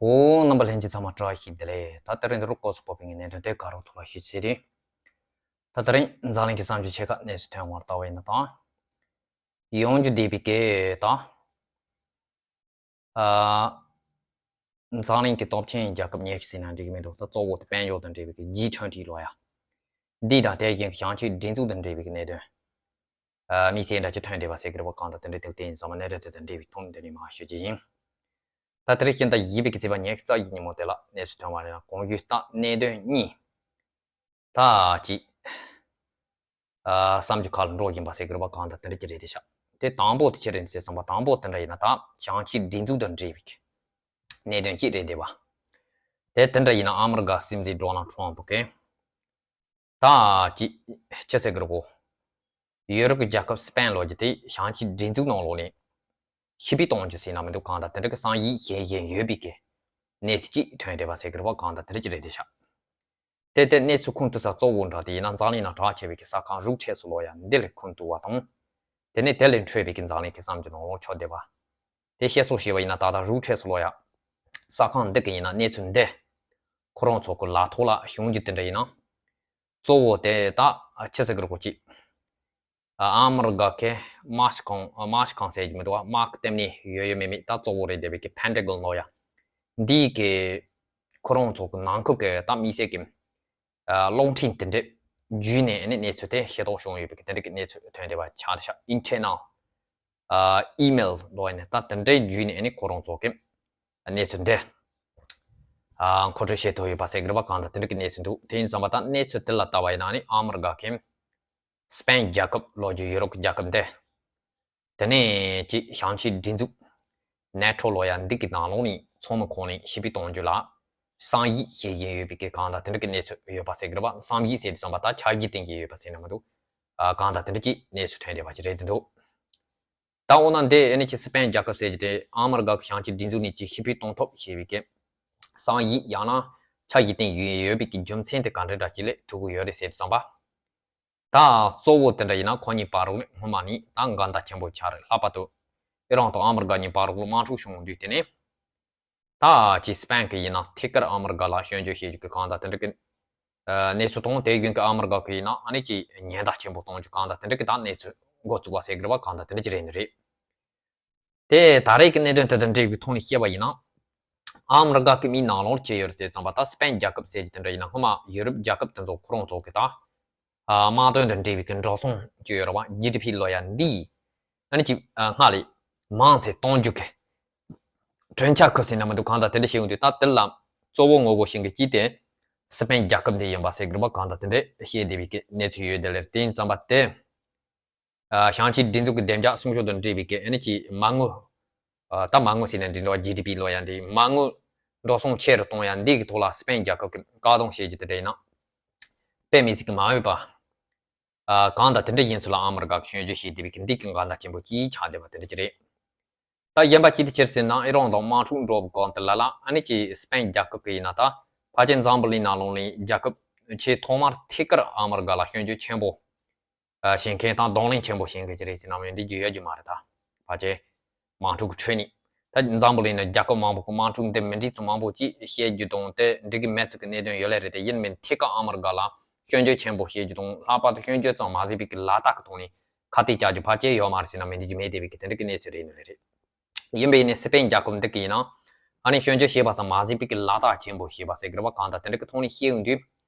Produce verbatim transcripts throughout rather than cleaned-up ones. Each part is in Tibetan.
ཧོ། རྣམ་པ་ལྷན་རྒྱས་ཚང་མ་བཀྲ་ཤིས་བདེ་ལེགས། ད་ལྟ་རིང་འདི་རུ་སྐོར་སུ་སྤོབས་པའི་གནད་དོན་དེ་ག་རུ་ཐོག་ལ་ཤོད་ཚེ་རེད། ད་ལྟ་རིང་འཛམ་གླིང་གི་བསམ་རྒྱུ་ཆེ་ཁག་གནས་སུ་ཐོན་བར་ལྟ་བ་ཡིན་ན་དང་། ཡོང་རྒྱུ་བསྡད་པའི་སྐད་དང་། ཨ། འཛམ་གླིང་གི་སྟོབས་ཆེན་རྒྱལ་ཁབ་ཉི་ཤུ་ཟེར་ན་འགྲིག་གི་མི་འདུག་ད་གཙོ་བོ་དེ་དཔལ་འབྱོར་དང་འབྲེལ་བའི་གི་ཇི་ཊུ་ཝེན་ཊི་ལོ་ཡ། འདི་དང་དེ་བཞིན་གྱི་བྱང་ཕྱོགས་སྒྲིག་འཛུགས་དང་འབྲེལ་བའི་གི་གནད་དོན། ཨ། དམིགས་བསལ་འདྲ་ཅིག་ཐོན་བསྡད་པ་ཟེར་གི་རེད་པ། གང་ལྟར་དེ་འདྲའི་ཐུག་བསྟན་ཡིན་ཙང་མ་གནད་དོན་དེ་དང་འབྲེལ་བའི་ཐོག་ནས་འདི་ནས་མར་ཤོད་ཀྱི་ཡིན། ད་དེ་རིང་ཤིན་ཏུ་བཞི་པའི་གི་ཚེས་པ་ཉི་ཤུ་རྩ་བཞི་ཉིན་མོ་དེ་ལ་གནས་སུ་ཐོན་པ་རེད་ན། གོང་ཞུས་ལྟར་གནད་དོན་གཉིས། ད་ཅིག་ཨ། བསམ་རྒྱུ་ཁ་ལ་འགྲོ་བཞིན་པ་ཟེར་གི་རེད་པ། གང་ལྟར་དེ་འདྲ་ཅིག་རེད་དེ་ཤག་དེ་དང་པོ་དེ་ཅི་རེད་ཟེར་ཙམ་པ། དང་པོ་དེ་འདྲ་ཡིན་ན་ད་བྱང་ཕྱོགས་སྒྲིག་འཛུགས་དང་འབྲེལ་བའི་གི་གནད་དོན་ཅིག་རེད་དེ་བ། དེ་དེ་འདྲ་ཡིན་ན་ཨ་མི་རི་ཀ་སྲིད་འཛིན་ཌོ་ནལ་ཊམ་ཕུ་གིས། ད་ཅི་ཅི་ཟེར་གི་རེད་གོ། ཡུ་རོབ་ཀྱི་རྒྱལ་ཁབ་སི་པན་ལོ་རྒྱུ་དེ་བྱང་ཕྱོགས་སྒྲིག་འཛུགས་ནང་ལོགས་ནས་ཕྱིར་འབུད་གཏོང་རྒྱུ་ཟེར་ན་མི་འདུག་གང་ལྟར་དེ་འདྲ་གི་བསམ་ཡིད་བཞིན་བཞིན་ཡོད་པའི་གི་གནས་ཚུལ་ཅིག་ཐོན་བསྡད་པ་ཟེར་གི་རེད་པ། གང་ལྟར་དེ་འདྲ་ཅིག་རེད་དེ་ཤག་དེ་དེ་གནས་ཚུལ་ཁུངས་གཏུགས་ས་གཙོ་བོ་འདྲ་དེ་ཡིན་ན་འཛམ་གླིང་ནང་གྲགས་ཆེ་བའི་གི་གསར་ཁང་རུ་ཊར་སི་ལོ་ཡ་འདི་ལས་ཁུངས་གཏུགས་པ་དང་། དེ་ནས་དེ་ལས་འཕྲོས་པའི་གི་འཛམ་གླིང་གི་བསམ་རྒྱུ་ནང་ལོགས་ཆགས་བསྡད་པ། དེ་བཤད་སྲོལ་བྱས་པ་ཡིན་ན་ད་ལྟ་རུ་ཊར་སི་ལོ་ཡ་གསར་ཁང་འདི་གི་ཡིན་ན་གནས་ཚུལ་འདི་ཁོ་རང་ཚོ་གི་ལག་ཐོག་ལ་བྱུང་རྒྱུ་དེ་འདྲ་ཡིན་ན། གཙོ་བོ་དེ་ད་ཅི་ཟེར་གི་རེད་གོ་ཅིག་ཨ། ཨ་མི་རི་ཀ་གི་དམག་སྤྱི་ཁང་། ཨ། དམག་སྤྱི་ཁང་ཟེར་གྱི་མི་འདུག་བ། དམག་གི་ལྟེ་གནས་ཡོད་ཡོད་མེད་མེད་ད་གཙོ་བོ་རེད་བསྡད་པའི་གི་པེན་ཊ་གོན་ལོ་ཡ། འདིའི་གི་ཁོ་རང་ཚོ་གི་ནང་ཁུལ་གི་ད་དམིགས་བསལ་གི་ཨ། གློག་འཕྲིན་དེ་འདྲས་བརྒྱུད་ནས་ཨ་ནི་གནས་ཚུལ་དེ་ཤེས་རྟོགས་བྱུང་ཡོད་པའི་གི་དེ་འདྲ་གི་གནས་ཚུལ་ཐོན་བསྡད་པ་ཆགས་བསྡད་ཤག་ཨིན་ཊར་ནལ། ཨ། ཨི་མེལ་ལོ་ཡ་ནས་ད་དེ་འདྲས་བརྒྱུད་ནས་ཨ་ནི་ཁོ་རང་ཚོ་གི་གནས་ཚུལ་འདི། ཨ། མཁོ་སྤྲོད་བྱེད་ཐུབ་ཡོད་པ་ཟེར་གི་རེད་པ། གང་ལྟར་དེ་འདྲ་གི་གནས་ཚུལ་འདུག་དེ་ཡིན་ཙང་མ་ད་གནས་ཚུལ་དེ་ལ་ལྟ་བ་ཡིན་ན་ཨ་ནི་ཨ་མི་རི་ཀ་གི་སི་པན་རྒྱལ་ཁབ་ལོ་རྒྱུས་ཡུ་རོབ་ཀྱི་རྒྱལ་ཁབ་འདི། དེ་ནས་ཅིག་བྱང་ཕྱོགས་སྒྲིག་འཛུགས་ནེ་ཊོ་ལོ་ཡ་འདི་གི་ནང་ལོགས་ནས་ཚང་མ་ཁོངས་ནས་ཕྱིར་འབུད་གཏོང་རྒྱུ་ལ་བསམ་ཡིད་བྱེད་བཞིན་ཡོད་པའི་གི་གང་ལྟར་དེ་འདྲ་གི་གནས་ཚུལ་ཡོད་པ་ཟེར་གི་རེད་པ། བསམ་ཡིད་ཟེར་དུས་ཙམ་པ་ད་ཆ་རྒྱུས་བསྟན་གྱི་ཡོད་པ་ཟེར་ན་མི་འདུག་ཨ། གང་ལྟར་དེ་འདྲ་གི་གནས་ཚུལ་ཐོན་བསྡད་པ་ཅིག་རེད་འདུག་ད་འོ་ན་འདི་ཨ་ནི་ཅིག་སི་པན་རྒྱལ་ཁབ་ཟེར་རྒྱུ་དེ་ཨ་མི་རི་ཀ་གི་བྱང་ཕྱོགས་སྒྲིག་འཛུགས་ནས་ཅིག་ཕྱིར་འབུད་གཏོང་ཐབས་བྱས་པའི་གི་བསམ་ཡིད་ཡང་ན་ཆ་རྒྱུས་བསྟན་ཡོད་པའི་གི་རྒྱུ་མཚན་དེ་ག་འདྲ་འདྲ་ཅིག་ལས་ཐུག་གི་ཡོད་རེད་ཟེར་དུས་ཙམ་པ། ད་གཙོ་བོ་དེ་འདྲ་ཡིན་ན་ཁོ་གཉིས་བར་རོགས་ནི་སྔོན་མ་ནས་ད་འགལ་ཟླ་ཆེན་པོ་ཆགས་རེད། ལྷག་པར་དུ་ཨི་རན་དང་ཨ་མི་རི་ཀ་གཉིས་བར་རོགས་ལ་དམག་འཁྲུག་བྱུང་དུས་དེ་ནས། ད་ཅིག་སི་པན་གི་ཡིན་ན་ཐད་ཀར་ཨ་མི་རི་ཀ་ལ་སྐྱོན་བརྗོད་བྱེད་རྒྱུ་གི་གང་ལྟར་དེ་འདྲ་གི་ཨ། གནས་ཚུལ་དང་། དེ་བཞིན་གི་ཨ་མི་རི་ཀ་གི་ཡིན་ན་ཨ་ནི་ཅིག་ཉེན་བརྡ་ཆེན་པོ་གཏོང་རྒྱུ་གང་ལྟར་དེ་འདྲ་གི་ད་གནས་ཚུལ་འགོ་བཙུགས་པ་ཟེར་གི་རེད་པ། གང་ལྟར་དེ་འདྲ་ཅིག་རེད་ནི་རེད། དེ་ད་རེས་ཀྱི་གནད་དོན་དེ་དང་འབྲེལ་བའི་ཐོག་ནས་བཤད་པ་ཡིན་ན། ཨ་མི་རི་ཀ་གི་མིའི་ནང་ལོགས་ལ་ཅི་ཡོད་རེད་ཟེར་ཙམ་པ། ད་སི་པན་རྒྱལ་ཁབ་ཟེར་གྱི་དེ་འདྲ་ཡིན་ན་སྔོན་མ་ཡུ་རོབ་རྒྱལ་ཁབ་དེ་ཚོ་ཁོ་རང་ཚོ་གི་ད་ཨ། དམག་དོན་དང་འབྲེལ་བའི་གི་འགྲོ་སོང་ཅི་ཡོད་རེད་པ། ཇི་ཌི་པི་ལོ་ཡ་འདི་ཨ་ནི་ཅིག་ཨ། སྔར་ལས་མང་ཙམ་གཏོང་རྒྱུ་གི་གྲོས་འཆར་ཁུར་ཟེར་ན་མི་འདུག་གང་ལྟར་དེ་འདྲ་བྱེད་ཡོང་དུས། ད་དེ་ལ་གཙོ་བོ་ངོ་རྒོལ་བྱེད་མཁན་གཅིག་དེ་སི་པན་རྒྱལ་ཁབ་འདི་ཡིན་པ་ཟེར་གི་རེད་པ། གང་ལྟར་དེ་འདྲ་བཤད་བསྡད་པའི་གི་གནས་ཚུལ་ཡོད་བསྡད་ལེ་རེད། དེ་ཡིན་ཙམ་པ་དེ། ཨ། བྱང་ཕྱོགས་སྒྲིག་འཛུགས་ཀྱི་བདེ་འཇགས་སྲུང་སྐྱོབ་དང་འབྲེལ་བའི་གི་ཨ་ནི་ཅིག་མ་དངུལ། ཨ། ད་མ་དངུལ་ཟེར་ན་འགྲིག་འགྲོ་བ། ཇི་ཌི་པི་ལོ་ཡ་འདི་མ་དངུལ་འགྲོ་སོང་ཆེ་རུ་གཏོང་ཡ་འདི་གི་ཐོག་ལ་སི་པན་རྒྱལ་ཁབ་ཀྱི་བཀག་སྡོམ་བྱེད་རྒྱུ་དེ་འདྲ་ཡིན་ན་དཔེ་མི་སྲིད་ཀྱི་མ་འོས་པ། ཨ། གང་ལྟར་དེ་འདྲ་ཡིན་ཚུལ་ལ་ཨ་མི་རི་ཀ་གི་སྐྱོན་བརྗོད་བྱས་བསྡད་པའི་གི་འདི་གི་འགལ་ཟླ་ཆེན་པོ་ཅིག་ཆགས་བསྡད་པ་དེ་འདྲ་ཅིག་རེད། ད་གཞན་པ་ཅིག་དེ་ཅི་རེད་ཟེར་ན། ཨི་རན་དང་དམག་འཁྲུག་འགྲོ་བའི་གོང་དེ་ལ་ལ་ཨ་ནི་ཅིག་སི་པན་རྒྱལ་ཁབ་ཀྱི་ཡིན་ན་ད་ཕལ་ཆེར་འཛམ་བུ་གླིང་ནང་ལོགས་ནས་རྒྱལ་ཁབ་ཆེས་ཐོག་མར་ཐད་ཀར་ཨ་མི་རི་ཀ་ལ་སྐྱོན་བརྗོད་ཆེན་པོ་ཨ། བྱེད་མཁན་དང་གདོང་ལེན་ཆེན་པོ་བྱེད་མཁན་ཅིག་རེད་ཟེར་ན་མི་འགྲིག་རྒྱུ་ཡོད་རྒྱུ་མ་རེད། ད་ཕལ་ཆེར་དམག་འཁྲུག་གི་ཁྲོད་ནས་ད་འཛམ་བུ་གླིང་ནང་རྒྱལ་ཁབ་མང་པོ་གི་དམག་འཁྲུག་འདི་མི་འགྲིག་ཚུལ་མང་པོ་ཅིག་བཤད་རྒྱུ་དང་དེ་འགྲིག་གི་མེད་ཚུལ་གྱི་གནད་དོན་ཡོད་ལེ་རེད་དེ། ཡིན་མིན་ཐད་ཀར་ཨ་མི་རི་ཀ་ལ་སྐྱོན་བརྗོད་ཆེན་པོ་བྱེད་རྒྱུ་དང་། ལྷག་པར་དུ་སྐྱོན་བརྗོད་ཙམ་མ་ཟད་པའི་གི་ལག་རྟགས་ཀྱི་ཐོག་ནས་ཁ་གཏད་བཅག་རྒྱུ་ཕལ་ཆེར་ཡོད་མ་རེད་ཟེར་ན་མི་འགྲིག་རྒྱུ་མེད་བསྡད་པའི་གི་དེ་འདྲ་གི་གནས་ཚུལ་རེད་ནི་ལེ་རེད། ཡིན་པ་ཡིན་ནའི་སི་པན་རྒྱལ་ཁབ་འདི་གི་ཡིན་ན་ཨ་ནི་སྐྱོན་བརྗོད་བྱས་པ་ཙམ་མ་ཟད་པའི་གི་ལག་རྟགས་ཆེན་པོ་བྱས་པ་ཟེར་གི་རེད་པ། གང་ལྟར་དེ་འདྲ་གི་ཐོག་ནས་བཤད་ཡོང་དུས་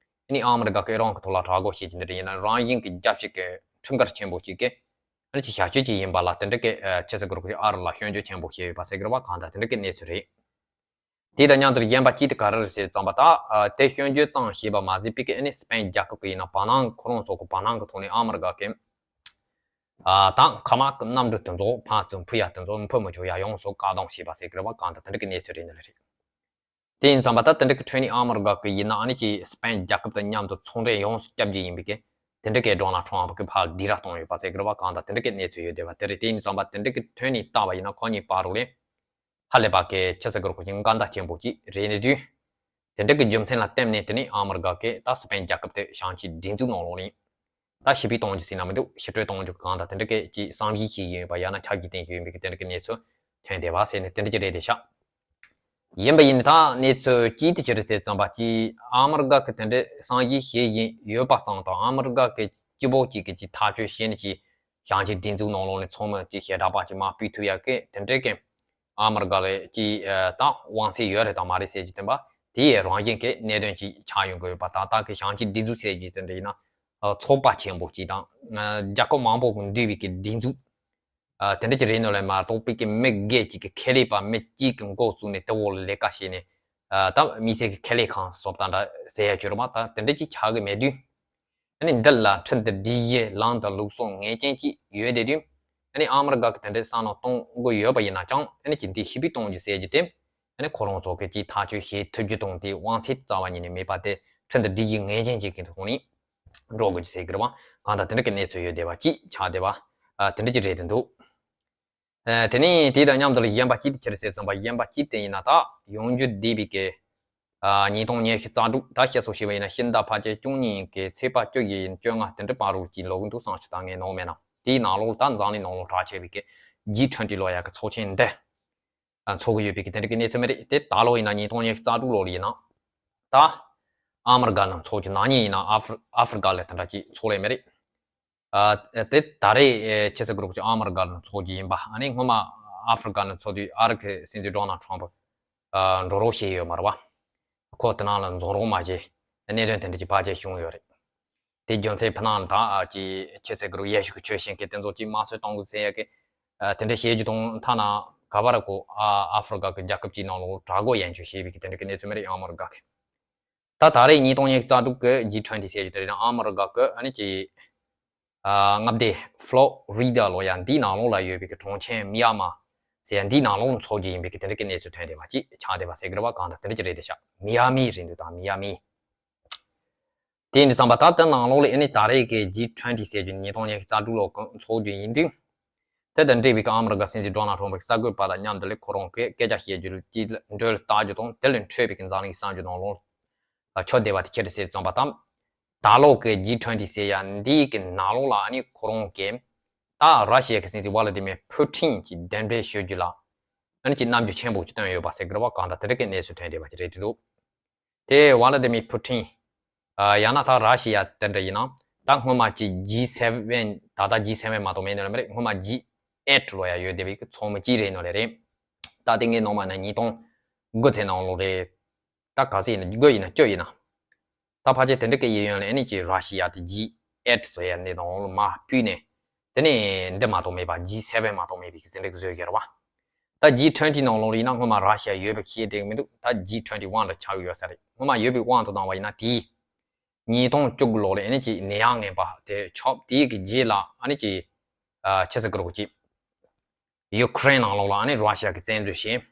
ཨ་ནི་ཨ་མི་རི་ཀ་གི་ཨི་རན་གི་ཐོག་ལ་དྲག་རྒོལ་བྱེད་ཀྱི་འདི་འདྲ་ཡིན་ན་རང་བཞིན་གི་རྒྱབ་བཤིག་གི་ཁྲིམས་འགལ་ཆེན་པོ་ཅིག་གི་ཨ་ནི་ཅིག་བྱ་སྤྱོད་ཅིག་ཡིན་པ་ལ་དེ་འདྲ་གི་ཨ། ཅི་ཟེར་གི་རེད་གོ་ཅིག་ཨ་རི་ལ་སྐྱོན་བརྗོད་ཆེན་པོ་བྱས་ཡོད་པ་ཟེར་གི་རེད་པ། གང་ལྟར་དེ་འདྲ་གི་གནས་ཚུལ་རེད། དེ་དང་མཉམ་དུ་གཞན་པ་གཅིག་དེ་ག་རེ་རེད་ཟེར་ཙམ་པ། ད་ཨ། དེ་སྐྱོན་བརྗོད་ཙམ་བྱས་པ་མ་ཟད་པའི་གི་ཨ་ནི་སི་པན་རྒྱལ་ཁབ་ཀྱི་ཡིན་ན་བར་སྣང་ཁོ་རང་ཚོ་གི་བར་སྣང་གི་ཐོག་ནས་ཨ་མི་རི་ཀ་གི་ཨ། ད་མཁའ་དམག་གི་གནམ་གྲུ་དེ་ཚོ་ཕར་ཚུར་འཕུར་ཡ་དེ་ཚོ་འཕུར་མི་ཆོག་ཡ་ཡོངས་སུ་བཀག་སྡོམ་བྱས་པ་ཟེར་གི་རེད་པ། གང་ལྟར་དེ་འདྲ་གི་གནས་ཚུལ་རེད་ནི་ལེ་རེད། དེ་ཡིན་ཙམ་པ་ད་དེ་འདྲ་གི་ཁྲོད་ནས་ཨ་མི་རི་ཀ་གི་ཡིན་ན་ཨ་ནི་ཅིག་སི་པན་རྒྱལ་ཁབ་དང་མཉམ་དུ་ཚོང་འབྲེལ་ཡོངས་སུ་བརྒྱབ་རྒྱུ་ཡིན་པའི་གི་དེ་འདྲ་གི་ཌོ་ནལ་ཊམ་ཕུ་གི་ཕར་སྡིགས་ར་གཏོང་ཡོད་པ་ཟེར་གི་རེད་པ། གང་ལྟར་དེ་འདྲ་གི་གནས་ཚུལ་ཡོད་བསྡད་པ་དེ་རེད། དེ་ཡིན་ཙམ་པ་དེ་འདྲ་གི་ཁྲོད་ནས་བལྟས་པ་ཡིན་ན་ཁོ་གཉིས་བར་རོགས་ལས་ཧ་ལས་པ་གི་ཅི་ཟེར་གི་རེད་གོ་ཅིག་འགལ་ཟླ་ཆེན་པོ་ཅིག་རེད་ནི་དུས། དེ་འདྲ་གི་རྒྱུ་མཚན་ལ་བརྟེན་ནས་དེ་ནས་ཨ་མི་རི་ཀ་གིས་ད་སི་པན་རྒྱལ་ཁབ་དེ་བྱང་ཕྱོགས་སྒྲིག་འཛུགས་ནང་ལོགས་ནས་ད་ཕྱིར་འབུད་གཏོང་རྒྱུ་ཟེར་ན་མི་འདུག་ཕྱིར་སྤྲོད་གཏོང་རྒྱུ་གང་དང་དེ་འདྲ་གི་ཅིག་བསམ་གཞིག་བྱེད་ཀྱི་ཡོད་པ་ཡང་ན་ཆ་རྒྱུས་བསྟན་གྱི་ཡོད་པའི་གི་དེ་འདྲ་གི་གནས་ཚུལ་ཐོན་བསྡད་པ་ཟེར་ནས་དེ་འདྲ་ཅིག་རེད་དེ་ཤག་ཡིན་པ་ཡིན་ད་གནས་ཚུལ་གཅིག་དེ་ཅི་རེད་ཟེར་ཙམ་པ་གཅིག་ཨ་མི་རི་ཀ་གི་དེ་འདྲའི་གསང་ཡིག་ཤེས་ཡིན་ཡོད་པ་ཙམ་དང་ཨ་མི་རི་ཀ་གི་སྤྱི་པོ་གཅིག་གི་ཅིག་ཐག་གཅོད་བྱས་ནས་ཅིག་ཞིང་ཆེན་སྒྲིག་འཛུགས་ནང་ལོགས་ནས་ཚོགས་མི་ཅིག་ཞལ་གྲངས་པ་ཅིག་མར་ཕུད་ཐུབ་ཡག་གི་དེ་འདྲའི་གི་ཨ་མི་རི་ཀ་ལ་ཅིག་ད་དབང་ཚད་ཡོད་རེད་དང་མ་རེད་ཟེར་གྱི་བསྟན་པ་དེ་ཡི་རང་བཞིན་གྱི་གནད་དོན་ཅིག་ཆགས་ཡོང་གི་ཡོད་པ་ད་ལྟ་གི་ཞིང་ཆེན་སྒྲིག་འཛུགས་ཟེར་གྱི་དེ་འདྲ་ཡིན་ན་ཚོགས་པ་ཆེན་པོ་ཅིག་དང་རྒྱལ་ཁབ་མང་པོ་གི་འདུས་པའི་གི་སྒྲིག་འཛུགས། ཨ་དེ་འདྲ་ཅིག་རེད་ནོ་ལས་མ་གཏོགས་པའི་གི་མི་སྒེར་གཅིག་གི་ཁེ་ལས་པ་མི་གཅིག་གི་འགོ་བཙུགས་ནས་དེ་འོག་ལ་ལས་ཀ་བྱས་ནས་ཨ་ད་དམིགས་བསལ་གྱི་ཁེ་ལས་ཁང་སོགས་དང་འདྲ་ཟེར་ཡ་བཅོས་མ་ད་དེ་འདྲ་ཅིག་ཆགས་གི་མེད་དུས། ཨ་ནི་འདི་ལ་ཁྲིམས་དང་སྒྲིག་གཞི་ལམ་དང་ལུགས་སྲོལ་ངེས་ཅན་ཅིག་ཡོད་དེ་དུས། ཨ་ནི་ཨ་མི་རི་ཀ་གི་དེ་འདྲའི་བསམ་བློ་གཏོང་དགོས་ཡོད་པ་ཡིན་ན་ཅང་ཨ་ནི་ཅིག་འདི་ཞི་བའི་གཏོང་རྒྱུ་ཟེར་རྒྱུ་དེ། ཨ་ནི་ཁོ་རང་ཚོ་གི་ཅིག་ཐག་གཅོད་བྱེད་ཐུབ་རྒྱུ་དང་དེའི་དབང་ཚད་རྩ་བ་ཉིད་ནས་མེད་པ་དེ་ཁྲིམས་དང་སྒྲིག་གཞི་ངེས་ཅན་ཅིག་གི་ཐོག་ནས། འགྲོ་དགོས་ཀྱི་ཟེར་གི་རེད་བ། གང་ལྟར་དེ་འདྲ་གི་གནས་ཚུལ་ཡོད་བསྡད་པ་ཅིག་ཆགས་བསྡད་པ། ཨ་དེ་འདྲ་ཅིག་རེད་དེ་འདུག་ཨ་དེ་ནས་དེ་དང་མཉམ་དུ་ལ་གཞན་པ་ཅིག་དེ་ཕྱིར་ཟེར་ཙམ་པ་གཞན་པ་ཅིག་དེ་ཡིན་ན་ད་ཡོང་རྒྱུ་བསྡད་པའི་གི་ཨ་ཉིས་སྟོང་ཉི་ཤུ་རྩ་དྲུག་ད་བཤད་སོ་ཞེས་པ་ཡིན་ན་ཕྱི་ཟླ་ཕལ་ཆེར་བཅུ་གཉིས་ཀྱི་ཚེས་པ་བཅུ་བཞི་ཡིན་བཅོ་ལྔ་དེ་འདྲ་བར་རུ་ཅིག་ལོག་གི་འདུག་བསམ་ཞིག་ད་ངས་ནོར་མེད་ན་དེའི་ནང་ལོགས་ད་འཛམ་གླིང་ནང་ལོགས་གྲགས་ཆེ་བའི་གི་ཇི་ཊུ་ཝེན་ཊི་ལབ་ཡག་གི་ཚོགས་ཆེན་འདི། ཚོགས་ཀྱི་ཡོད་པའི་གི་དེ་འདྲ་གི་གནས་ཚུལ་མི་རེད་དེ་ད་ལོ་ཡིན་ན་ཉིས་སྟོང་ཉི་ཤུ་རྩ་དྲུག་ལོ་ལ་ཡིན་ན་ད་ཨ་མི་རི་ཀ་ནང་ཚོགས་རྒྱུ་ནག་ཉེས་ཡིན་ན་ཨ་ཧྥི་ཨ་ཧྥི་རི་ཀ་ལ་དེ་འདྲ་ཅིག་ཚོགས་ལས་མི་རེད། ཨ་དེ་ད་རེས་ཆེ་ས་གི་རོགས་ཀྱི་ཨ་མི་རི་ཀ་ནང་ཚོགས་རྒྱུ་ཡིན་པ་ཨ་ནི་སྔོན་མ་ཨ་ཧྥི་རི་ཀ་ནང་ཚོགས་དུས་ཨ་རི་གི་སྲིད་འཛིན་ཌོ་ནལ་ཊམ་པ་འགྲོ་རོགས་བྱས་ཡོད་མ་རེད་བ། ཁོ་དེ་ནང་ལ་འཛོམས་རོགས་མ་བྱས་གནད་དོན་དེ་འདྲ་ཅིག་ཕལ་ཆེར་བྱུང་ཡོད་རེད། དེ་རྒྱུ་མཚན་ཕུ་ནང་ད་ཨ་ཅི་ཁྱེད་ཚོས་གི་རུ་ཡེ་ཤུ་གི་ཆོས་ཤིང་གི་དེ་ཚོ་ཅིག་དམར་གསོད་གཏོང་དགོས་ཟེར་ཡ་གི་ཨ་དེ་འདྲ་བཤད་རྒྱུ་དང་ཐ་ན་ག་བ་ར་གོ་ཨ་ཨ་ཧྥི་རི་ཀ་གི་རྒྱལ་ཁབ་ཅིག་ནང་ལོགས་དྲག་རྒོལ་ཡན་ཆོད་བྱས་པའི་གི་དེ་འདྲ་གི་གནས་ཚུལ་མི་རེད་ཨ་མི་རི་ཀ་གི། ད་ད་རེས་ཉིས་སྟོང་ཉི་ཤུ་རྩ་དྲུག་གི་ཇི་ཊུ་ཝེན་ཊི་ཟེར་རྒྱུ་དེ་རེད་ན་ཨ་མི་རི་ཀ་གི་ཨ་ནི་ཅི་ཨ་མངའ་སྡེ་ཕློ་རི་ཌ་ལོ་ཡ་འདིའི་ནང་ལོགས་ལ་ཡོད་པའི་གི་གྲོང་ཁྱེར་མི་ཡ་མ་ཟེར་ཡ་འདིའི་ནང་ལོགས་ཚོགས་རྒྱུ་ཡིན་པའི་གི་དེ་འདྲ་གི་གནས་ཚུལ་ཐོན་བསྡད་པ་ཅིག་ཆགས་བསྡད་པ་ཟེར་གི་རེད་བ་གང་ལྟར་དེ་འདྲ་ཅིག་རེད་དེ་ཤག་མི་ཡ་མི་རེད་འདུག་ད་མི་ཡ་མི། དེ་ཡིན་དུས་ཙམ་པ་ད་ལྟ་ནང་ལོགས་ལ་ཨེ་ནི་ད་རེས་ཀྱི་ཇི་ཊུ་ཝེན་ཊི་ཟེར་རྒྱུ་ཉིས་སྟོང་ཉི་ཤུ་རྩ་དྲུག་ལོ་ཀུན་ཚོགས་རྒྱུ་ཡིན་དུས། དེ་དང་འབྲེལ་བའི་ཨ་མི་རི་ཀ་སྲིད་འཛིན་ཌོ་ནལ་ཊམ་པ་གི་གསར་འགོད་པ་དང་མཉམ་དུ་ལས་ཁོ་རང་གིས་སྐད་ཆ་བཤད་རྒྱུ་ལ་ཅིག་འགྲོས་ལ་བལྟ་རྒྱུ་དང་དེ་ལས་འཕྲོས་པའི་གི་འཛམ་གླིང་གསར་འགྱུར་ནང་ལོགས་ལ་ཆགས་བསྡད་པ་དེ་ཁྱེད་རེ་ཟེར་ཙམ་པ་དང་། ད་ལོ་གི་ཇི་ཊུ་ཝེན་ཊི་ཟེར་ཡ་འདིའི་གི་ནང་ལོགས་ལ་ཨ་ནི་ཁོ་རང་གིས་ད་ར་ཤི་ཡ་གི་སྲིད་འཛིན་ཝ་ལ་ཏི་མིར་ཕུ་ཊིན་གྱི་གདན་འདྲེན་ཞུ་རྒྱུ་ལ་ཨ་ནི་ཅིག་རྣམ་འགྱུར་ཆེན་པོ་ཅིག་བསྟན་ཡོད་པ་ཟེར་གི་རེད་བ་གང་ལྟར་དེ་འདྲ་གི་གནས་ཚུལ་ཐོན་བསྡད་པ་ཅིག་རེད་དེ་འདུག་དེ་ཝ་ལ་ཏི་མིར་ཕུ་ཊིན། ཨ་ཡང་ན་ད་ར་ཤི་ཡ་དེ་འདྲ་ཡིན་ན། ད་སྔོན་མ་ཅིག་ཇི་སེ་ཝེན། ད་ལྟ་ཇི་སེ་ཝེན་མ་གཏོགས་མེད་ནི་ལ་མི་རེད། སྔོན་མ་ཇི་ཨེཊ་ལོ་ཡ་ཡོད་བསྡད་པའི་ཚོགས་མི་གཅིག་རེད་ནོ་ལེ་རེད། ད་དེ་ངས་ནོར་མ་ན་ཉིས་སྟོང་དགུ་ཚེ་ནང་ལོ་རེད། ད་ག་ཚེ་ཡིན་ན་དགུ་ཡིན་ན་བཅུ་ཡིན་ན། ད་ཕལ་ཆེར་དེ་འདྲ་གི་ཡིན་ཡོད་ལ་ཨེ་ནི་ཅིག་ར་ཤི་ཡ་དེ་ཇི་ཨེཊ་ཟེར་ཡ་ནི་དང་ལོ་མ་ཕུད་ནས། དེ་ནས་འདི་མ་གཏོགས་མེད་པ་ཇི་སེ་ཝེན་མ་གཏོགས་མེད་པའི་གི་ཟིན་འདྲ་གི་བཟོས་ཡོད་རེད་བ། ད་ཇི་ཊུ་ཝེན་ཊི་ནང་ལོགས་ཡིན་ན་སྔོན་མ་ར་ཤི་ཡ་ཡོད་པའི་ཤེས་བསྡད་མི་འདུག་ད་ཇི་ཊུ་ཝེན་ཊི་ཝན་ལ་ཆགས་ཡོད་ས་རེད། སྔོན་མ་ཡོད་པའི་དབང་དུ་བཏང་བ་ཡིན་ན་དེའི་ཉིས་སྟོང་བཅུ་དགུ་ལོ་ལ་ཨ་ནི་ཅིག་ནད་ཡམས་ངན་པ་དེ་ཁྱབ་དེའི་གི་རྗེས་ལ་ཨ་ནི་ཅིག་ཨ་ཆི་ཟེར་གི་རེད་ཅིག་ཡུ་ཁུ་རེན་ནང་ལོགས་ལ་ཨ་ནི་ར་ཤི་ཡ་གི་བཙན་འཛུལ་བྱས།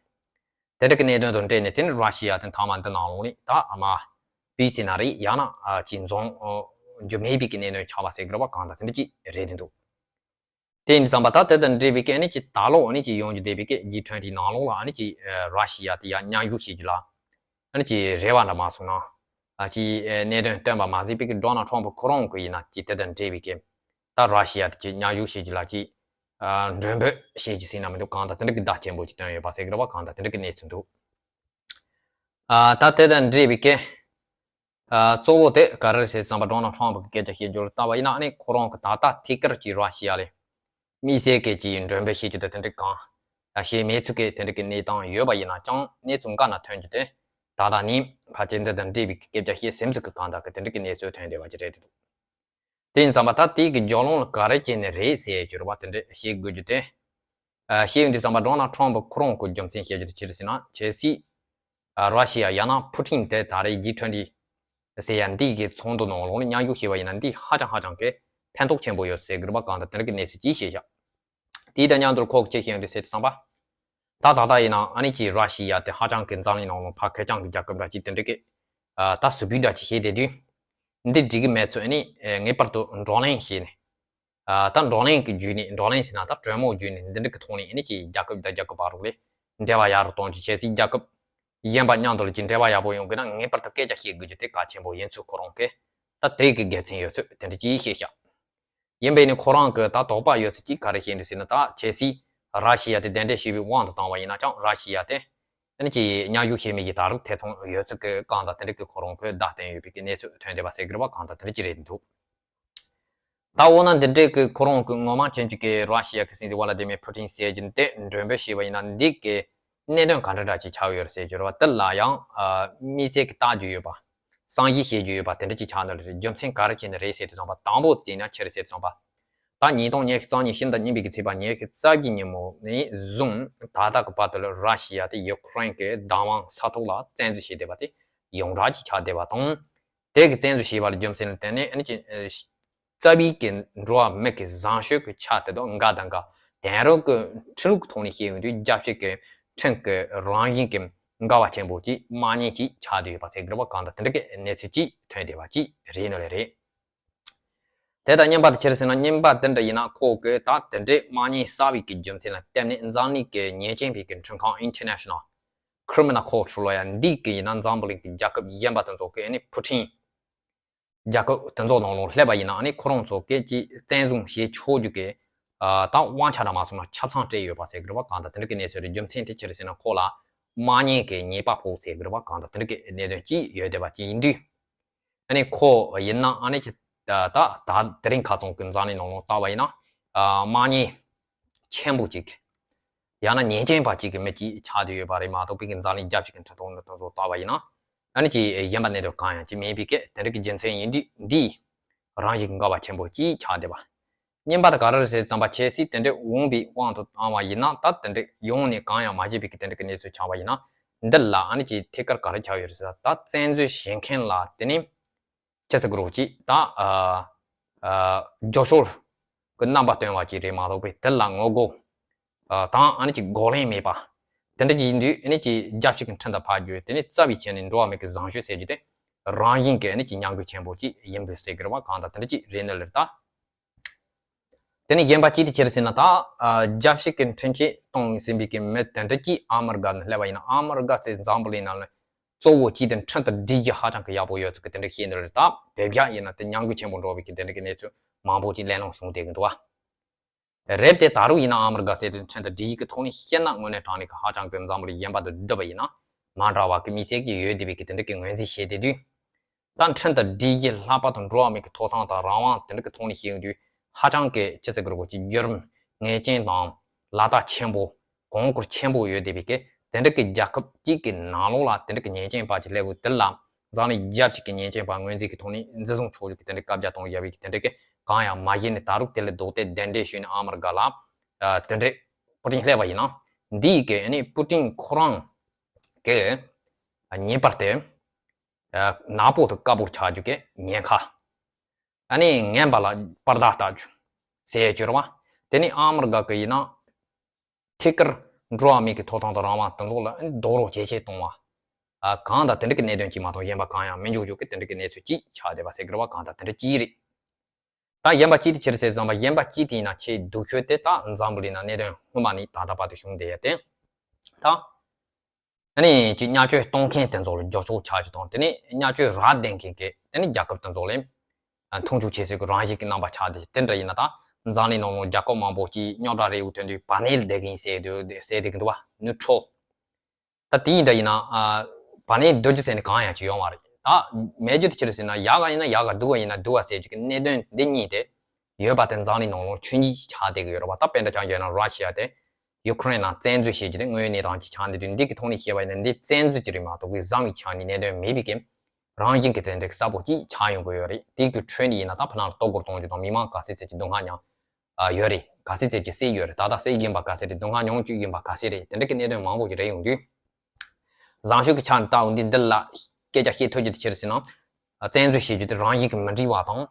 དེ་འདྲ་གི་གནད་དོན་དང་འབྲེལ་ནས་དེ་ནི་ར་ཤི་ཡ་དེ་མཐའ་མ་འདི་ནང་ལོགས་ནས་ད་ཨ་མ་བུད་ཟིན་ན་རེད་ཡང་ན་ཨ་ཅིག་འཛོམས་རྒྱུ་མེད་པའི་གི་གནད་དོན་ཆགས་པ་ཟེར་གི་རེད་བ་གང་ལྟར་དེ་འདྲ་ཅིག་རེད་དེ་འདུག་དེ་ཡིན་དུས་ཙམ་པ་ད་དེ་དང་འབྲེལ་བའི་གི་ཨ་ནི་ཅིག་ད་ལོ་ཨ་ནི་ཅིག་ཡོང་རྒྱུ་བསྡད་པའི་གི་ཇི་ཊུ་ཝེན་ཊི་ནང་ལོགས་ལ་ཨ་ནི་ཅིག་ར་ཤི་ཡ་དེ་ཡ་མཉམ་ཞུགས་བྱེད་རྒྱུ་ལ་ཨ་ནི་ཅིག་རེ་བ་འདྲ་མ་སོང་ན་ཨ་ཅིག་གནད་དོན་སྟོན་པ་མ་ཟད་པའི་གི་ཌོ་ནལ་ཊམ་པ་ཁོ་རང་གི་ཡིན་ན་ཅིག་དེ་དང་འབྲེལ་བའི་གི་ད་ར་ཤི་ཡ་དེ་ཅིག་མཉམ་ཞུགས་བྱེད་རྒྱུ་ལ་ཅིག་མགྲོན་འབོད་བྱེད་རྒྱུ་ཟིན་ན་མི་འདུག་གང་ལྟར་དེ་འདྲ་གི་བརྡ་ཆེན་པོ་ཅིག་བཏོན་ཡོད་པ་ཟེར་གི་རེད་བ་གང་ལྟར་དེ་འདྲ་གི་གནས་ཚུལ་འདུག་ཨ་ད་དེ་དང་འབྲེལ་བའི་གི་ཨ་གཙོ་བོ་དེ་ག་རེ་ཟེར་ཙམ་པ་ཌོ་ནལ་ཊམ་པ་གི་སྐད་ཆ་བཤད་རྒྱུ་ལ་ལྟ་བ་ཡིན་ན་ཨ་ནི་ཁོ་རང་གི་ད་ལྟ་ཐད་ཀར་གྱི་ར་ཤི་ཡ་ལས་དམིགས་བསལ་གྱི་ཅིག་མགྲོན་འབོད་བྱེད་རྒྱུ་དེ་དེ་འདྲ་གང་ཡང་བྱས་མེད་ཚུལ་གྱི་དེ་འདྲ་གི་གནས་སྟངས་ཡོད་པ་ཡིན་ན་ཅང་གནས་ཚུལ་འགའ་ན་ཐོན་རྒྱུ་དེ་ད་ལྟ་ནི་ཕལ་ཆེར་འདི་དང་འབྲེལ་བའི་གི་སྐད་ཆ་བཤད་ཟིན་ཚུལ་གྱི་གང་ལྟར་གི་དེ་འདྲ་གི་གནས་ཚུལ་ཐོན་བསྡད་པ་ཅིག་རེད་འདུག་དེ་ཡིན་ཙམ་པ་ད་དེ་གི་བརྒྱུད་ལམ་ལ་ག་རེ་བྱས་ནས་རེད་ཟེར་ཡ་ཅིག་རེད་བ་དེ་འདྲ་བཤད་དགོས་རྒྱུ་དེ། ཨ་བཤད་ཡོང་དུས་ཙམ་པ་ཌོ་ནལ་ཊམ་པ་ཁོ་རང་གི་རྒྱུ་མཚན་བཤད་རྒྱུ་དེ་ཅི་རེད་ཟེར་ན་གལ་སྲིད་ཨ་ར་ཤི་ཡ་ཡང་ན་ཕུ་ཊིན་དེ་ད་རེས་ཇི་ཊུ་ཝེན་ཊི་ཟེར་ཡ་འདི་གི་ཚོགས་འདུ་ནང་ལོགས་ནས་མཉམ་ཞུགས་བྱས་པ་ཡིན་ན་འདི་ཧ་ཅང་ཧ་ཅང་གི་ཕན་ཐོགས་ཆེན་པོ་ཡོད་ཟེར་གི་རེད་བ་གང་ལྟར་དེ་འདྲ་གི་གནས་ཚུལ་ཅིག་བཤད་བཞག་དེའི་དང་མཉམ་དུ་ཁོ་གི་ཅི་བཤད་ཡོང་དུས་ཟེར་དུས་ཙམ་པ། ད་ད་ལྟ་ཡིན་ན་ཨ་ནི་ཅིག་ར་ཤི་ཡ་དེ་ཧ་ཅང་གི་འཛམ་གླིང་ནང་ལོགས་ཕ་ཁེ་ཅང་གི་རྒྱལ་ཁབ་འདྲ་ཅིག་དེ་འདྲ་གི་ཨ་ད་ཟུར་ཕུད་འདྲ་ཅིག་བྱས་བསྡད་དུས། འདི་འགྲིག་གི་མེད་ཚུལ་ཨ་ནི་ངེས་པར་དུ་བགྲོ་གླེང་བྱས་ནས། ཨ་ད་བགྲོ་གླེང་གི་བརྒྱུད་ནས་བགྲོ་གླེང་ཟེར་ན་ད་གྲོས་མོལ་བརྒྱུད་ནས་འདི་འདྲ་གི་ཐོག་ནས་ཨ་ནི་ཅིག་རྒྱལ་ཁབ་དང་རྒྱལ་ཁབ་བར་རོགས་ལས་འབྲེལ་བ་ཡག་རུ་གཏོང་རྒྱུ་བྱས་སྲིད་རྒྱལ་ཁབ་གཞན་པ་མཉམ་དུ་ལ་ཅིག་འབྲེལ་བ་ཡག་པོ་ཡོང་དགོས་ན་ངེས་པར་དུ་སྐད་ཆ་བཤད་དགོས་རྒྱུ་དེ་གལ་ཆེན་པོ་ཡིན་ཚུལ་ཁོ་རང་གིས་ད་དེ་གི་དགེ་མཚན་ཡོད་ཚུལ་དེ་འདྲ་ཅིག་བཤད་བཞག་ཡིན་པས་ནི་ཁོ་རང་གི་ད་དོགས་པ་ཡོད་ཚུལ་ཅིག་ག་རེ་བཤད་འདུག་ཟེར་ན་ད་གལ་སྲིད་ར་ཤི་ཡ་དེ་གདན་འདྲེན་ཞུས་པའི་དབང་དུ་བཏང་བ་ཡིན་ན་ཀྱང་ར་ཤི་ཡ་དེ་ ཨ་ནི་ཅིག་མཉམ་ཞུགས་བྱེད་མི་གི་ད་རུང་ཐེ་ཚོམ་ཡོད་ཚུལ་གྱི་གང་དང་དེ་འདྲ་གི་ཁོ་རང་གི་བརྡ་བསྟན་ཡོད་པའི་གི་གནས་ཚུལ་ཐོན་བསྡད་པ་ཟེར་གི་རེད་བ། གང་དང་དེ་འདྲ་ཅིག་རེད་འདུག་ད་འོ་ན་འདི་འདྲའི་གི་ཁོ་རང་གི་ངོ་མ་ཅན་གཅིག་གི་ར་ཤི་ཡ་གི་སྲིད་འཛིན་ཝ་ལ་ཏི་མིར་ཕུ་ཏིན་ཟེར་རྒྱུ་འདི་མགྲོན་འབོད་བྱས་པ་ཡིན་ན། འདི་གི་གནད་དོན་ག་འདྲ་འདྲ་ཅིག་ཆགས་ཡོད་རེད་ཟེར་རྒྱུ་རེད་བ། དེ་ལ་ཡང་ཨ་དམིགས་བསལ་གྱི་ལྟ་རྒྱུ་ཡོད་པ། བསམ་གཞིག་བྱེད་རྒྱུ་ཡོད་པ་དེ་འདྲ་ཅིག་ཆགས་ནི་རེད། རྒྱུ་མཚན་ག་རེ་བྱས་ནི་རེད་ཟེར་དུས་ཙམ་པ། དང་པོ་དེ་ཡིན་ན་ཅི་རེད་ཟེར་དུས་ཙམ་པ། ད་ཉིས་སྟོང་ཉི་ཤུ་རྩ་གཉིས་ཕྱི་ཟླ་གཉིས་པའི་གི་ཚེས་པ་ཉི་ཤུ་རྩ་བཞི་ཉིན་མོ་ནས་བཟུང་ད་ལྟ་གི་བར་དུ་ལ་ར་ཤི་ཡ་དེ་ཡུ་ཁུ་རེན་གྱི་བདག་དབང་ས་ཐོག་ལ་བཙན་འཛུལ་བྱས་བསྡད་པ་དེ་ཡོངས་གྲགས་ཅིག་ཆགས་བསྡད་པ་དང་། དེ་གི་བཙན་འཛུལ་བྱས་པ་ལ་རྒྱུ་མཚན་ལ་བརྟེན་ནས་ཨ་ནི་ཅིག་ཨ་རྩ་བའི་གི་འགྲོ་བ་མི་གི་བཟང་སྤྱོད་ཀྱི་ཆ་དེ་དང་འགལ་དང་འགལ། དེང་རབས་ཀྱི་ཁྲིམས་ལུགས་ཀྱི་ཐོག་ནས་བཤད་ཡོང་དུས་རྒྱལ་སྤྱི་གི་ཁྲིམས་ཀྱི་རང་བཞིན་གྱི་འགལ་བ་ཆེན་པོ་ཅིག་མ་ཉེས་ཅིག་ཆགས་བསྡད་ཡོད་པ་ཟེར་གི་རེད་བ། གང་དང་དེ་འདྲ་གི་གནས་ཚུལ་ཅིག་ཐོན་བསྡད་པ་ཅིག་རེད་ནོ་ལེ་རེད། དེ་དང་རྙིང་པ་དེ་ཅི་རེད་ཟེར་ན། རྙིང་པ་དེ་འདྲ་ཡིན་ན་ཁོ་གི་ད་དེ་འདྲའི་མ་ཉེས་བསགས་པའི་གི་རྒྱུ་མཚན་ལ་བརྟེན་ནས་འཛམ་གླིང་གི་ཉེས་ཅན་པའི་གི་ཁྲིམས་ཁང་International Criminal Court ལ་ཡང་འདི་གི་ཡིན་ན་འཛམ་བུ་གླིང་གི་རྒྱལ་ཁབ་གཞན་པ་དེ་ཚོ་གི་ཨ་ནི་ཕུ་ཊིན་རྒྱལ་ཁབ་དེ་ཚོ་ནང་ལོགས་སླེབས་པ་ཡིན་ན་ཨ་ནི་ཁོ་རང་ཚོ་གི་ཅིག་བཙན་བཟུང་བྱེད་ཆོག་རྒྱུ་གི་ཨ་ད་དབང་ཆ་འདྲ་མ་སོང་ན་ཆ་ཚང་སྤྲད་ཡོད་པ་ཟེར་གི་རེད་བ། གང་དང་དེ་འདྲ་གི་གནས་ཚུལ་རེད། རྒྱུ་མཚན་དེ་ཅི་རེད་ཟེར་ན་ཁོ་ལ་མ་ཉེས་ཀྱི་ཉེས་པ་ཕོག་ཟེར་གི་རེད་བ། གང་དང་དེ་འདྲ་གི་གནད་དོན་ཅིག་ཡོད་བསྡད་པ་ཅིག་ཡིན་དུས། ཨ་ནི་ཁོ་ཡིན་ན་ཨ་ནི་ཅི་ད་ད་ད་དེ་རིང་ཁ་སང་གི་འཛམ་གླིང་ནང་ལོགས་ལྟ་བ་ཡིན་ན་ཨ་མ་ཉེས་ཆེན་པོ་ཅིག་ཡང་ན་ཉེས་ཅན་པ་ཅིག་གི་མི་ཅིག་ཆགས་བསྡད་ཡོད་པ་རེད་མ་གཏོགས་པའི་གི་འཛམ་གླིང་རྒྱལ་སྤྱི་གི་ཁྲིམས་ཐོག་ནས་དེ་ཚོ་ལྟ་བ་ཡིན་ན་ཨ་ནི་ཅི་གཞན་པ་གནད་དོན་གང་ཡང་ཅི་མེད་པའི་གི་དེ་འདྲ་གི་རྒྱུ་མཚན་ཡིན་དུས། འདི་རང་བཞིན་གྱི་འགལ་བ་ཆེན་པོ་ཅིག་ཆགས་བསྡད་པ། རྙིང་པ་དེ་ག་རེ་རེད་ཟེར་ཙམ་པ། ཆབ་སྲིད་དེ་འདྲ་འོངས་པའི་དབང་དུ་བཏང་བ་ཡིན་ན། ད་དེ་འདྲ་ཡོང་ནས་གང་ཡང་མ་བྱས་པའི་གི་དེ་འདྲ་གི་གནས་ཚུལ་ཆགས་པ་ཡིན་ན། འདི་ལ་ཨ་ནི་ཅིག་ཐད་ཀར་ག་རེ་ཆགས་ཡོད་རེད་ཟེར་ན། ད་བཙན་འཛུལ་བྱེད་མཁན་ལ་དེ་ནི་ཅི་ཟེར་དགོས་རེད། ཅིག་ད་ཨ་ཨ་རྒྱབ་སྐྱོར་གི་རྣམ་པ་སྟོན་པ་ཅིག་རེད་མ་གཏོགས་པའི་དེ་ལ་ངོ་རྒོལ་ཨ་དང་ཨ་ནི་ཅིག་རྒོལ་ལན་མེད་པ་དེ་འདྲ་ཅིག་ཡིན་དུས། ཨ་ནི་ཅིག་རྒྱལ་སྤྱི་གི་ཁྲིམས་དང་ཕར་རྒྱུད་དེ་ནི་རྩ་བའི་ཆ་ནས་འགྲོ་བ་མི་གི་བཟང་སྤྱོད་ཟེར་རྒྱུ་དེ་རང་བཞིན་གྱི་ཨ་ནི་ཅིག་ཉམས་རྒུད་ཆེན་པོ་ཅིག་ཡིན་པའི་ཟེར་གི་རེད་བ། གང་དང་དེ་འདྲ་ཅིག་རེད་ནི་ལེར་ད། དེ་ནས་གཞན་པ་ཅིག་དེ་ཅི་རེད་ཟེར་ན། ད་ཨ་རྒྱལ་སྤྱི་གི་ཁྲིམས་ཆད་གཏོང་ཟིན་པའི་གི་མི་དེ་འདྲ་ཅིག་ཨ་མི་རི་ཀ་ནང་སླེབས་པ་ཡིན་ན། ཨ་མི་རི་ཀ་ཟེར་འཛམ་བུ་གླིང་ནང་ལ་གཙོ་བོ་ཅིག་དེ་ཁྲིམས་དང་སྒྲིག་གཞི་ཧ་ཅང་གི་ཡག་པོ་ཡོད་ཚུལ་གི་དེ་འདྲ་བཤད་ནི་རེད། ད་དེ་བཞག་ཡིན་ན་དེ་ཉམས་རྒུད་ཆེན་པོ་འགྲོ་བའི་གི་དེ་འདྲ་གི་གནས་ཚུལ་མང་པོ་ཅིག་གླེང་སློང་བྱུང་བསྡད་གི་འདུག་བ། རེད་དེ། ད་རུང་ཡིན་ན་ཨ་མི་རི་ཀ་ཟེར་དེ་ཁྲིམས་དང་སྒྲིག་གཞི་གི་ཐོག་ནས་བཤད་ན་དངོས་གནས་དྲང་གནས་གི་ཧ་ཅང་གི་འཛམ་བུ་གླིང་གཞན་པ་དང་བསྡུར་བ་ཡིན་ན་མ་འདྲ་བ་གི་དམིགས་བསལ་གྱི་ཡོད་བསྡད་པའི་གི་དེ་འདྲ་གི་ངོས་འཛིན་བྱས་བསྡད་དུས། ད་ཁྲིམས་དང་སྒྲིག་གཞི་ལྷག་པར་དུ་འགྲོ་བ་མི་གི་ཐོབ་ཐང་དང་རང་དབང་དེ་འདྲ་གི་ཐོག་ནས་བཤད་ཡོང་དུས་ཧ་ཅང་གི་ཅི་ཟེར་དགོས་རེད། ཅིག་བརྒྱུད་རིམ་ངེས་ཅན་དང་ལ་དྭགས་ཆེན་པོ་གོང་བཀུར་ཆེན་པོ་ཡོད་བསྡད་པའི་གི་དེ་འདྲ་གི་རྒྱལ་ཁབ་ཅིག་གི་ནང་ལོགས་ལ་དེ་འདྲ་གི་ཉེས་ཅན་པ་ཅིག་སླེབས་ཡོང་དུས། དེ་ལ་འཛམ་གླིང་རྒྱལ་སྤྱི་གི་ཉེས་ཅན་པ་ངོས་འཛིན་གི་ཐོག་ནས་འཛིན་བཟུང་ཆོག་རྒྱུ་གི་དེ་འདྲ་བཀའ་རྒྱ་གཏོང་ཡ་བའི་གི་དེ་འདྲ་གི་གང་ཡང་མ་བྱས་ནས་ད་རུང་དེ་ལ་རྡོག་རྡེག་གདན་འདྲེན་ཞུས་ནས་ཨ་མི་རི་ཀ་ལ་ཨ་དེ་འདྲ་པུ་ཏིན་སླེབས་པ་ཡིན་ན། འདི་ཡི་གི་ཨ་ནི་པུ་ཏིན་ཁོ་རང་གི་ཨ་ངེས་པར་དུ་ཨ་ནག་པོ་དང་དཀར་པོར་ཆགས་རྒྱུ་གི་ཉེན་ཁ། ཨ་ནི་ངན་པ་ལ་པར་རྟགས་བཏགས་རྒྱུ་ཟེར་ཡ་ཅིག་ཡོད་རེད་བ། དེ་ནི་ཨ་མི་རི་ཀ་གི་ཡིན་ན་ཐད་ཀར་འགྲོ་བ་མི་གི་ཐོབ་ཐང་དང་རང་དབང་དེ་ཚོ་ལ་རྡོག་རོལ་ཇེ་ཆེ་གཏོང་བ། ཨ་གང་དང་དེ་འདྲ་གི་གནད་དོན་གཅིག་མ་གཏོགས་གཞན་པ་གང་ཡང་མི་འཇོག་རྒྱུ་གི་དེ་འདྲ་གི་གནས་ཚུལ་གཅིག་ཆགས་བསྡད་པ་ཟེར་གི་རེད་བ། གང་དང་དེ་འདྲ་གཅིག་རེད། ད་གཞན་པ་གཅིག་དེ་ཅི་རེད་ཟེར་ཙམ་པ། གཞན་པ་གཅིག་དེ་ཡིན་ན་ཆེས་སྡུག་ཤོས་དེ་ད་འཛམ་བུ་གླིང་ན་གནད་དོན་སྔོན་མ་ནས་ད་ལྟ་བར་དུ་བྱུང་བསྡད་ཡ་དེ། ད་ཨ་ནི་ཅིག་བརྙས་བཅོས་གཏོང་མཁན་དེ་ཚོ་ལ་རྒྱབ་སྐྱོར་ཆགས་རྒྱུ་དང་། དེ་ནས་བརྙས་བཅོས་རག་བསྡད་མཁན་གྱི་དེ་ནས་རྒྱལ་ཁབ་དེ་ཚོ་ལ་མཐོང་ཆུང་བྱེད་སྲོལ་གྱི་རང་བཞིན་གྱི་རྣམ་པ་ཆགས་ཏེ། དེ་འདྲ་ཡིན་ན་ད་འཛམ་གླིང་ནང་ལ་རྒྱལ་ཁབ་མང་པོ་ཅིག་རྙོག་དྲ་རེ་ཡོང་དུས་བར་ནས་བསྡད་ཀྱི་ཡིན་ཟེར་དུས་ཟེར་བསྡད་ཀྱི་འདུག་བ། ནུ་ཁྲོ། ད་དེ་ཡིན་འདྲ་ཡིན་ན་ཨ་བར་ནས་སྡོད་རྒྱུ་ཟེར་ནས་གང་ཡང་ཅིག་ཡོང་བ་རེད། ད་མེད་རྒྱུ་དེ་ཅི་རེད་ཟེར་ན། ཡག་ག་ཡིན་ན་ཡག་ག་སྡུག་ག་ཡིན་ན་སྡུག་ག་ཟེར་རྒྱུ་གི་གནད་དོན་འདི་གཉིས་དེ་ཡོད་པ་དེ་འཛམ་གླིང་ནང་ལོགས་ཆོས་ཉིད་ཅིག་ཆགས་བསྡད་ཀྱི་ཡོད་རེད་བ། ད་དཔེར་ན་ཆ་བཞག་ན་ར་ཤི་ཡ་དེ་ཡུ་ཁུ་རེན་ནང་བཙན་འཛུལ་བྱེད་རྒྱུ་དེ་དངོས་ཡོད་གནས་སྟངས་ཅིག་ཆགས་བསྡད་དུས། འདི་གི་ཐོག་ནས་བཤད་པ་ཡིན་ན་འདི་བཙན་འཛུལ་ཅིག་རེད་མ་གཏོགས་གི་བཟང་བའི་ཆ་ནས་གནད་དོན་མེད་པའི་གི་རང་བཞིན་གྱི་དེ་འདྲའི་གསལ་པོ་ཅིག་ཆགས་ཡོང་གི་ཡོད་རེད། དེ་གི་ཁྲོད་ནས་ཡིན་ན་ད་ཕ་ནང་ལ་གཏོར་རྒོལ་གཏོང་རྒྱུ་དང་མི་མང་ག་ཚད་ཚད་ཀྱི་སྡུག་བསྔལ་མྱངས་ཨ་ཡོད་རེད། ག་ཚད་ཚད་ཀྱི་བསད་ཡོད་རེད། ད་ལྟ་བསད་བཞིན་པ་ག་ཚད་རེད། སྡུག་བསྔལ་མྱོང་བཅུག་བཞིན་པ་ག་ཚད་རེད། དེ་འདྲ་གི་གནད་དོན་མང་པོ་ཅིག་རེད། ཡོང་དུས་བཟང་སྤྱོད་ཀྱི་ཆ་ནས་ལྟ་འོང་དུས་འདི་ལ་སྐད་ཆ་བཤད་ཐུབ་རྒྱུ་དེ་ཅི་རེད་ཟེར་ན། བཙན་འཛུལ་བྱེད་རྒྱུ་དེ་རང་བཞིན་གྱིས་མི་འགྲིག་པ་དང་།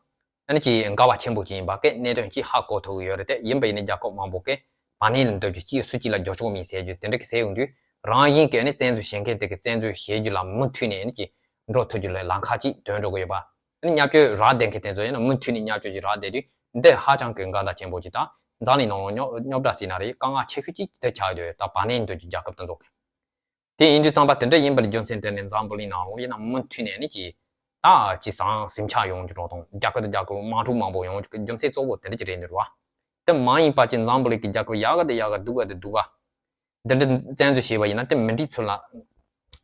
ཨ་ནི་ཅིག་འགལ་བ་ཆེན་པོ་ཅིག་ཡིན་པ་གི་གནད་དོན་ཅིག་ཧ་གོ་ཐུབ་ཀྱི་ཡོད་རེད། དེ་ཡིན་པ་ཡིན་ན་རྒྱལ་ཁབ་མང་པོ་གིས་བར་ནས་ལ་སྡོད་རྒྱུ། གཅིག་སུ་གཅིག་ལ་རྒྱབ་སྐྱོར་མེད་ཟེར་རྒྱུ་དེ་འདྲ་གི་ཟེར་ཡོང་དུས། རང་བཞིན་གྱིས་ཨ་ནི་བཙན་འཛུལ་བྱེད་མཁན་དེ་གི་བཙན་འཛུལ་བྱེད་རྒྱུ་ལ་མུ་མཐུད་ནས་ཨ་ནི་ཅིག་འགྲོ་ཐུབ་རྒྱུ་ལ་ལམ་ཁ་ཅིག་ཐོན་འགྲོ་གི་ཡོད་པ། ཨ་ནི་བརྙས་བཅོས་རག་བསྡད་མཁན་དེ་ཚོ་ཡིན་ན་མུ་མཐུད་ནས་བརྙས་བཅོས་ཅིག་རག་བསྡད་དུས། འདི་ཧ་ཅང་གི་འགལ་ཟླ་ཆེན་པོ་ཅིག་དང་འཛམ་གླིང་ནང་ལོགས་རྙོག་རྙོག་དྲ་ཟེར་ན་རེད། དཀའ་ངལ་ཆེ་ཤོས་ཅིག་དེ་ཆགས་ཡོད་རེད། ད་བར་ནས་སྡོད་རྒྱུ་རྒྱལ་ཁབ་དེ་ཚོ་གི། དེ་ཡིན་དུས་ཙམ་པ་དེ་འདྲ་ཡིན་པར་རྒྱུ་མཚན་དེ་ནི་འཛམ་བུ་གླིང་ནང་ལོགས་ཡིན་ན་མུ་མཐུད་ནས་ནི་ཅིག་ད་ཅིག་བཟང་ཟིང་ཆ་ཡོང་རྒྱུ་འགྲོ་དང་། རྒྱལ་ཁབ་དང་རྒྱལ་ཁབ་དམག་འཁྲུག་མང་པོ་ཡོང་རྒྱུ་གི་རྒྱུ་མཚན་གཙོ་བོ་དེ་འདྲ་ཅིག་རེད་ནི་རེད་བ། དེ་མ་ཡིན་པ་ཅིག་འཛམ་བུ་གླིང་གི་རྒྱལ་ཁབ་ཡག་ག་དང་ཡག་ག་སྡུག་ག་དང་སྡུག་ག་འདི་འདྲ་བཙན་འཛུལ་བྱས་པ་ཡིན་ན་དེ་མི་འགྲིག་ཚུལ་ལ་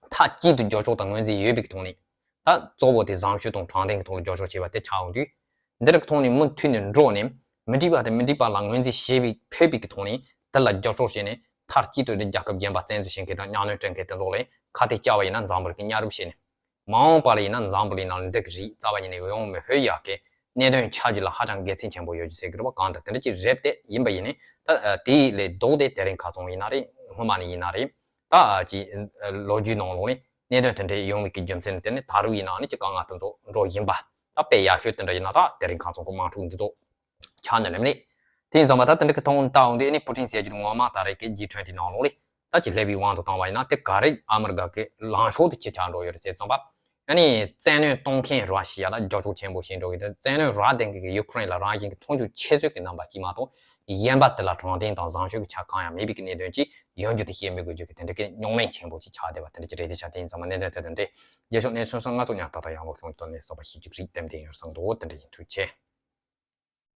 མཐའ་གཅིག་ཏུ་རྒྱབ་སྐྱོར་དང་ངོས་འཛིན་ཡོད་པའི་ཐོག་ནས། ད་གཙོ་བོ་དེ་བཟང་སྤྱོད་དང་དྲང་བདེན་གྱི་ཐོག་ལ་རྒྱབ་སྐྱོར་བྱས་པ་དེ་ཆགས་འོང་དུས། འདི་རིགས་ཐོག་ནས་མུ་མཐུད་ནས་འགྲོ་ནས་མི་འགྲིག་པ་དེ་མི་འགྲིག་པ་ལ་ངོས་འཛིན་བྱེད་པའི་ཕོད་པའི་ཐོག་ནས་དེ་ལ་རྒྱབ་སྐྱོར་བྱས་ནས་མཐའ་གཅིག་ཏུ་རྒྱལ་ཁབ་གཞན་པ་བཙན་འཛུལ་བྱེད་མཁན་དང་གཉའ་གནོན་སྤྲད་མཁན་དེ་ཚོ་ལ་ཁ་གཏད་བཅག་པ་ཡིན་ན་འཛམ་བུ་གླིང་གི་གཉའ་རིམ་བྱས་ནས། མ་འོངས་པ་ལ་ཡིན་ན་འཛམ་བུ་གླིང་ནང་འདི་གི་རིགས་རྩ་བ་ཉིད་ནས་ཡོང་མི་ཕོད་ཡག་གི་གནད་དོན་ཆགས་རྒྱུ་ལ་ཧ་ཅང་དགེ་མཚན་ཆེན་པོ་ཡོད་རྒྱུ་ཟེར་གི་རེད་པ། གང་ལྟར་དེ་འདྲ་ཅིག་རེད་དེ་ཡིན་པ་ཡིན་ནའི་ད་དེ་ལས་ལྡོག་སྟེ་དེ་རིང་ཁ་སང་ཡིན་ན་རེད། སྔོན་མ་ནས་ཡིན་ན་རེད། ད་ཅིག་ལོ་རྒྱུས་ནང་ལོགས་ནས་གནད་དོན་དེ་འདྲ་ཡོང་བའི་གི་རྒྱུ་མཚན་ནི་དེ་ནི་ད་རུང་ཡིན་ནའང་ནི་ཅིག་དཀའ་ངལ་དེ་ཚོ་འགྲོ་བཞིན་པ། ད་དཔེ་ཡག་ཤོས་དེ་འདྲ་ཡིན་ན་ད་དེ་རིང་ཁ་སང་གི་དམག་འཁྲུག་འདི་ཚོ་ཆགས་ནས་ལེམ་ནས། དེ་ཡིན་ཙང་མ་ད་དེ་འདྲ་གི་ཐོག་ནས་ལྟ་འོང་དུས་ཨ་ནི་པུ་ཏིན་ཟེར་རྒྱུ་དེ་ངོ་མ་ད་རེས་ཀྱི་ཇི་ཊུ་ཝེན་ཊི་ནང་ལོགས་ལས་ད་ཅིག་སླེབས་པའི་དབང་དུ་བཏང་བ་ཡིན་ན་དེ་ག་རེ་ཨ་མི་རི་ཀ་གི་ལངས་ཕྱོགས་དེ་ཅི་ཆགས་འགྲོ་ཡོད་རེད་ཟེར་ཙང་པ། ཨ་ནི་བཙན་གནོན་གཏོང་མཁན་ར་ཤི་ཡ་ལ་རྒྱབ་སྐྱོར་ཆེན་པོ་བྱེད་འགྲོ་གི་དེ། བཙན་གནོན་ར་ལྡན་གི་ཡུ་ཁུ་རེན་ལ་རང་བཞིན་གྱི་མཐོང་ཆུང་ཆེ་ཤོས་ཀྱི་རྣམ་པ་གཅིག་མ་གཏོགས་གཞན་པ་དེ་ལ་དྲང་བདེན་དང་བཟང་སྤྱོད་ཀྱི་ཆ་གང་ཡང་མེད་པའི་གི་གནད་དོན་ཅིག་ཡོང་རྒྱུ་དེ་བཤད་མི་དགོས་རྒྱུ་གི་དེ་འདྲ་གི་རྙོག་གླེང་ཆེན་པོ་ཅིག་ཆགས་བསྡད་པ་དེ་འདྲ་ཅིག་རེད། དེ་ཆ་དེ་ཡིན་ཙང་མ་གནད་དོན་དེ་དེ་འདྲ་རེད། རྒྱལ་ཤོག་གནས་ཚུལ་སང་ང་ཚོ་ཉག་ཏག་ཏག་ཡང་ལོག་ཤོང་གི་ཐོག་ནས་གསར་པ་ཤེས་རྒྱུ་རིགས་ཏན་ཏན་ཡོད་བསམ་འདུག་དེ་འདྲ་ཡིན། ཐུགས་རྗེ་ཆེ།